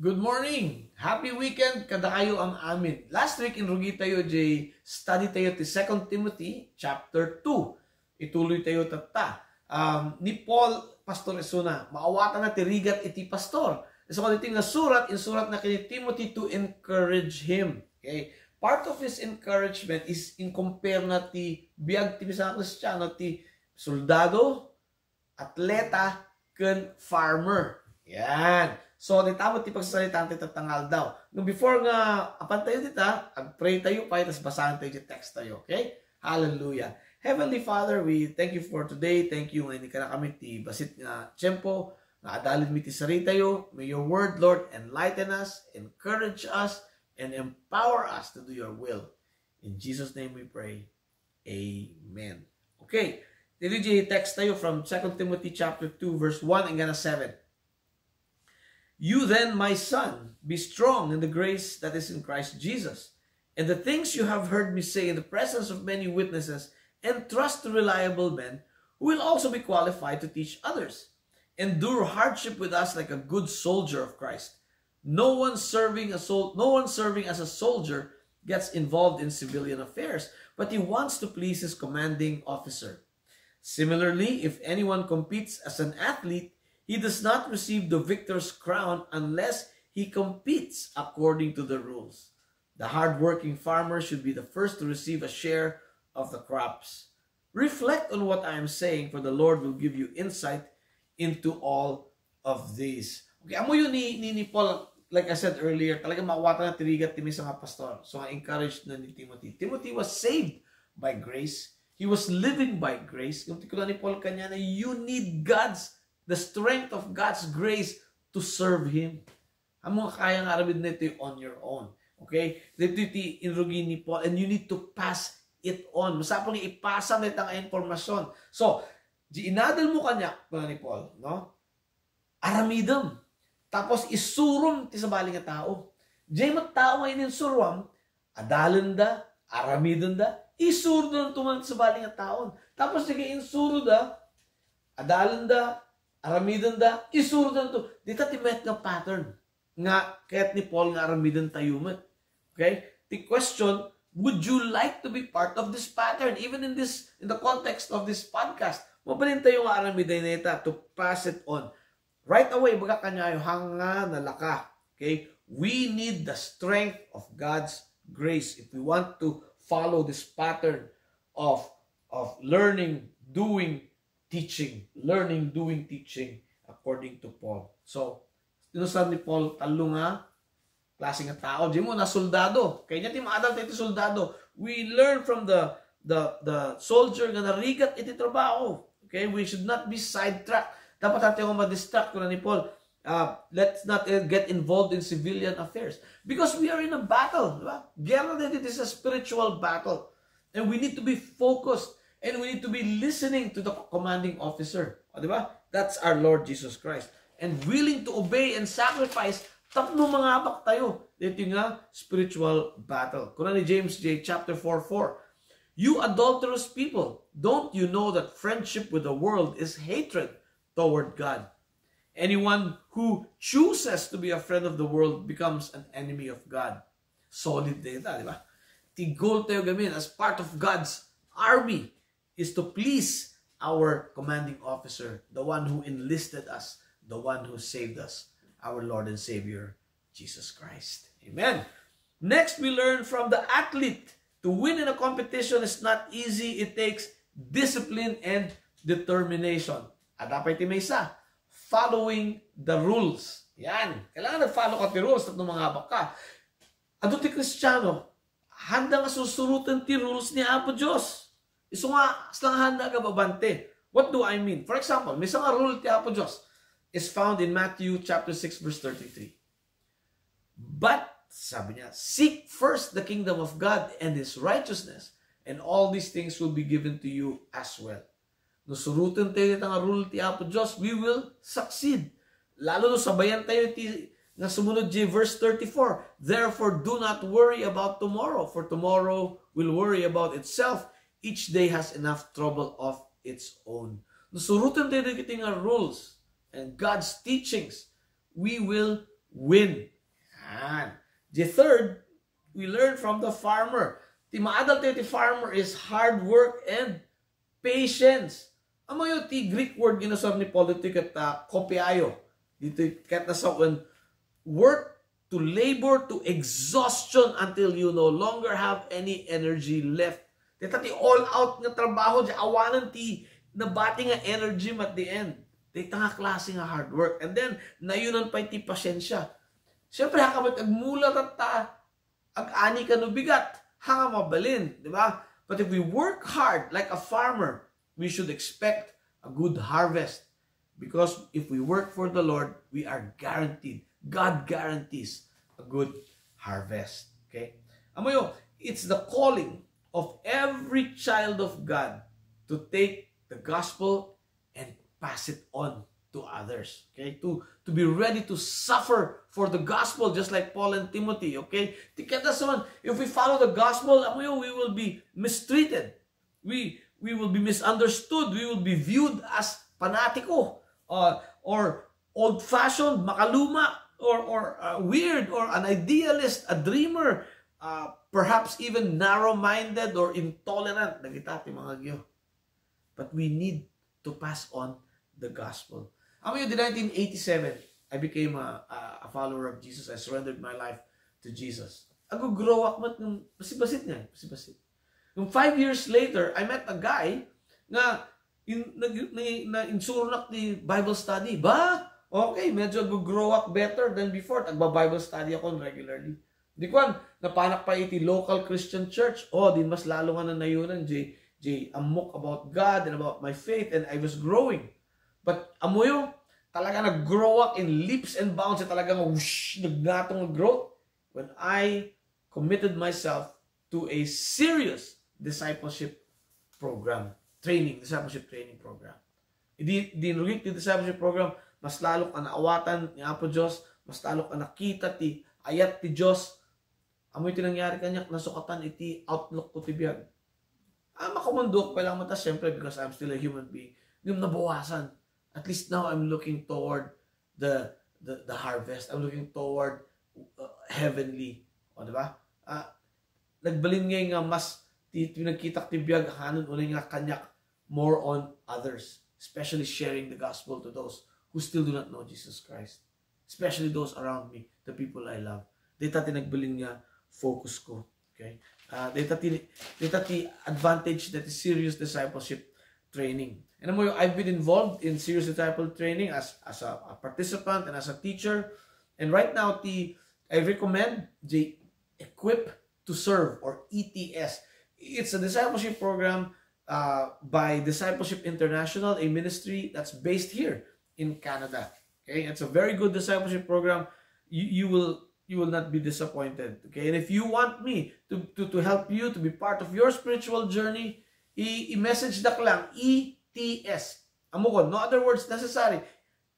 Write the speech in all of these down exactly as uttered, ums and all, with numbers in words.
Good morning! Happy weekend kadakayo am amin. Last week, inrugi tayo jay study tayo ti Second Timothy chapter two. Ituloy tayo tatta. Um, ni Paul, pastor isuna, maawatan na ti rigat iti pastor. So, kaditoy nga surat, insurat na kini Timothy to encourage him. Okay? Part of his encouragement is in compare na ti biag ti bisan a Kristiano, ti soldado, atleta, ken farmer. Yan. So, dita met ti pagsasalitaan ti tatta nga aldaw. No, before nga apan tayo dita, ag-pray tayo pay, tas basahan tayo ti text tayo, okay? Hallelujah. Heavenly Father, we thank you for today. Thank you nga inikana kami ti bassit nga tiempo, nga adalin mi ti saritayo. May your word, Lord, enlighten us, encourage us, and empower us to do your will. In Jesus' name we pray. Amen. Okay. Ditoy text tayo from Second Timothy chapter two, verse one and gonna seven. You then, my son, be strong in the grace that is in Christ Jesus. And the things you have heard me say in the presence of many witnesses, entrust to reliable men who will also be qualified to teach others. Endure hardship with us like a good soldier of Christ. No one serving a sol- no one serving as a soldier gets involved in civilian affairs, but he wants to please his commanding officer. Similarly, if anyone competes as an athlete, he does not receive the victor's crown unless he competes according to the rules. The hardworking farmer should be the first to receive a share of the crops. Reflect on what I am saying, for the Lord will give you insight into all of these. Okay, ammoyo ni, ni, ni Paul, like I said earlier, talaga maawatan na ti rigat ti maysa nga pastor. So, nga encouraged na ni Timothy. Timothy was saved by grace. He was living by grace. Yung tikula ni Paul kanya na you need God's, the strength of God's grace to serve Him. Ammo nga kaya nga aramid na itoy on your own. Okay? Dito ti inrugi ni Paul, and you need to pass it on. Masapul nga ipasa na itang impormasyon. So, di inadal mo kanya, kuna ni Paul, no? Aramidem. Tapos isurom ti sabali nga tao. Diay met tao nga ininsuruam, adalenda, aramidenda, isuroda man ti sabali nga taon. Tapos diay insuroda, adalenda, aramidenda, isuroda to. Dita ti met nga pattern nga ket ni Paul nga aramiden tayo met. Okay? The question, would you like to be part of this pattern? Even in this, in the context of this podcast, mabalin tayo nga aramiden ita to pass it on. Right away, baga kanyayo, hanga nalaka. Okay? We need the strength of God's grace if we want to follow this pattern of, of learning, doing, teaching, learning, doing, teaching, according to Paul. So, inusar ni Paul tallo nga klase nga tao. Diay mo na soldado. Kayat ti maadal tayo ti soldado. We learn from the, the, the soldier nga narigat iti trabaho. Okay? We should not be sidetracked. Dapat tayo nga ma-distract, kuna ni Paul. Uh, let's not, uh, get involved in civilian affairs. Because we are in a battle, di ba? Guerra din, it is a spiritual battle. And we need to be focused. And we need to be listening to the commanding officer. O, di ba? That's our Lord Jesus Christ. And willing to obey and sacrifice tapno mangabak tayo dito nga spiritual battle. Kuna ni James J chapter four four, "You adulterous people, don't you know that friendship with the world is hatred toward God? Anyone who chooses to be a friend of the world becomes an enemy of God." Solid data, di ba? Ti goal tayo gamin as part of God's army is to please our commanding officer, the one who enlisted us, the one who saved us, our Lord and Savior, Jesus Christ. Amen. Next, we learn from the athlete. To win in a competition is not easy. It takes discipline and determination. At dapat ti maysa, following the rules. Yan. Kailangan nag-follow ka ti rules tapno mangabak ka. Adu ti Kristiano, handa nga sursuroten ti rules ni Apo Dios. Isu nga, saan nga handa nga babante. What do I mean? For example, maysa nga rule ti Apo Dios is found in Matthew chapter six, verse thirty-three. But, sabi niya, "Seek first the kingdom of God and His righteousness, and all these things will be given to you as well." No suroten tayo dita nga rule ti Apo Dios, we will succeed. Lalo no sabayan tayo ti nga sumunod diay verse thirty-four, "Therefore, do not worry about tomorrow, for tomorrow will worry about itself. Each day has enough trouble of its own." No suroten tayo dagiti nga rules and God's teachings, we will win. Yan. The third, we learn from the farmer. Ti maadal tayo ti farmer is hard work and patience. Amoyo ti Greek word nga inusar ni Paul ditoy ket, ah, kopiayo. Ditoy ket nasawen, work to labor to exhaustion until you no longer have any energy left. Dita ti all out nga trabaho, di awanen ti nabati nga energy at the end. Dita nga klase nga hard work. And then, nayonan pay ti pasensia. Siyempre, hakabat agmula tatta, ag-ani ka no bigat, hanga mabalin, di ba? But if we work hard like a farmer, we should expect a good harvest. Because if we work for the Lord, we are guaranteed. God guarantees a good harvest. Okay? Amoyo, it's the calling of every child of God to take the gospel and pass it on to others. Okay? To, to be ready to suffer for the gospel, just like Paul and Timothy. Okay? Ti kitaenyo, if we follow the gospel, amoyo, we will be mistreated. We, we will be misunderstood. We will be viewed as panatiko, uh, or old-fashioned, makaluma, or, or, uh, weird, or an idealist, a dreamer, uh, perhaps even narrow-minded or intolerant. Dagita ti mga agyo. But we need to pass on the gospel. Amoyo, the nineteen eighty-seven, I became a, a, a follower of Jesus. I surrendered my life to Jesus. Agugrowak met ngem bassit-bassit nga, bassit-bassit. Ngem five years later, I met a guy nga in, nag-, ni, na-insuronak ti Bible study. Ba? Okay, medyo agugrowak better than before. Agba-Bible study ako regularly. Di kuan, napanak pay iti local Christian church. Oh, din mas lalo nga nanayonan, Jay, Jay, ammok about God and about my faith, and I was growing. But amoyo, talaga nag-grow up in leaps and bounds. Talaga nga whoosh, nagngatong nga growth when I committed myself to a serious discipleship program, training, discipleship training program. Idi, idi inrugik ti discipleship program, mas lalok a naawatan ni Apo Dios, mas lalok a nakita ti ayat ti Dios. Amoy ti nangyari kaniak, nasukatan iti outlook ko ti biag. Ah, makumunduak pa lang mata, siyempre, because I'm still a human being. Ngem nabawasan. At least now, I'm looking toward the, the, the harvest. I'm looking toward, uh, heavenly. O, di ba? Ah, nagbalin ngay nga mas ti, ti nagkitak ti biag, hanon unay nga kaniak more on others, especially sharing the gospel to those who still do not know Jesus Christ, especially those around me, the people I love. Dita ti nagbalin nga focus ko. Okay? Ah, dita ti, dita ti advantage that is serious discipleship training. And amoyo, I've been involved in serious disciple training as, as a, a participant and as a teacher. And right now, ti, I recommend the Equip to Serve, or E T S. It's a discipleship program, uh, by Discipleship International, a ministry that's based here in Canada. Okay, it's a very good discipleship program. You, you will, you will not be disappointed. Okay, and if you want me to, to, to help you to be part of your spiritual journey, i-, i-message dak lang E T S. Amokon, no other words necessary.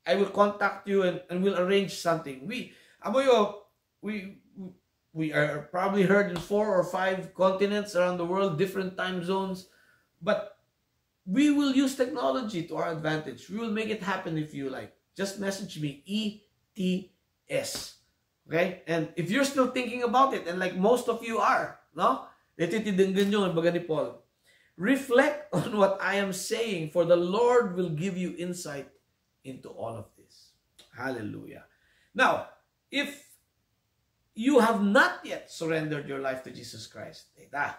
I will contact you and, and we'll arrange something. We, amoyo, we, we are probably heard in four or five continents around the world, different time zones, but we will use technology to our advantage. We will make it happen if you like. Just message me, E T S. Okay? And if you're still thinking about it, and like most of you are, no? Iti ti denggenyo nga baga ni Paul. Reflect on what I am saying, for the Lord will give you insight into all of this. Hallelujah. Now, if you have not yet surrendered your life to Jesus Christ, dayta,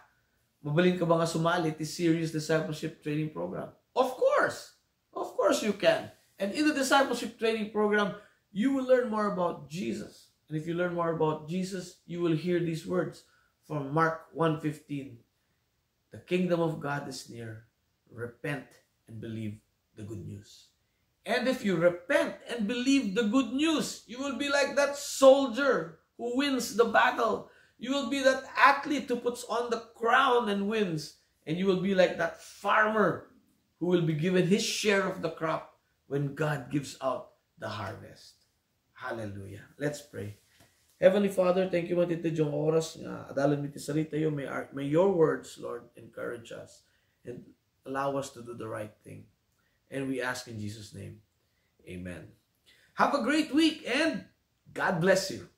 mabalin ka ba nga sumali ti Serious Discipleship Training Program? Of course. Of course you can. And in the Discipleship Training Program, you will learn more about Jesus. And if you learn more about Jesus, you will hear these words from Mark one fifteen. The kingdom of God is near. Repent and believe the good news. And if you repent and believe the good news, you will be like that soldier who wins the battle. You will be that athlete who puts on the crown and wins. And you will be like that farmer who will be given his share of the crop when God gives out the harvest. Hallelujah. Let's pray. Heavenly Father, thank you man iti daytoy nga oras nga adalem iti saritayo. May, our, may your words, Lord, encourage us and allow us to do the right thing. And we ask in Jesus' name. Amen. Have a great week and God bless you.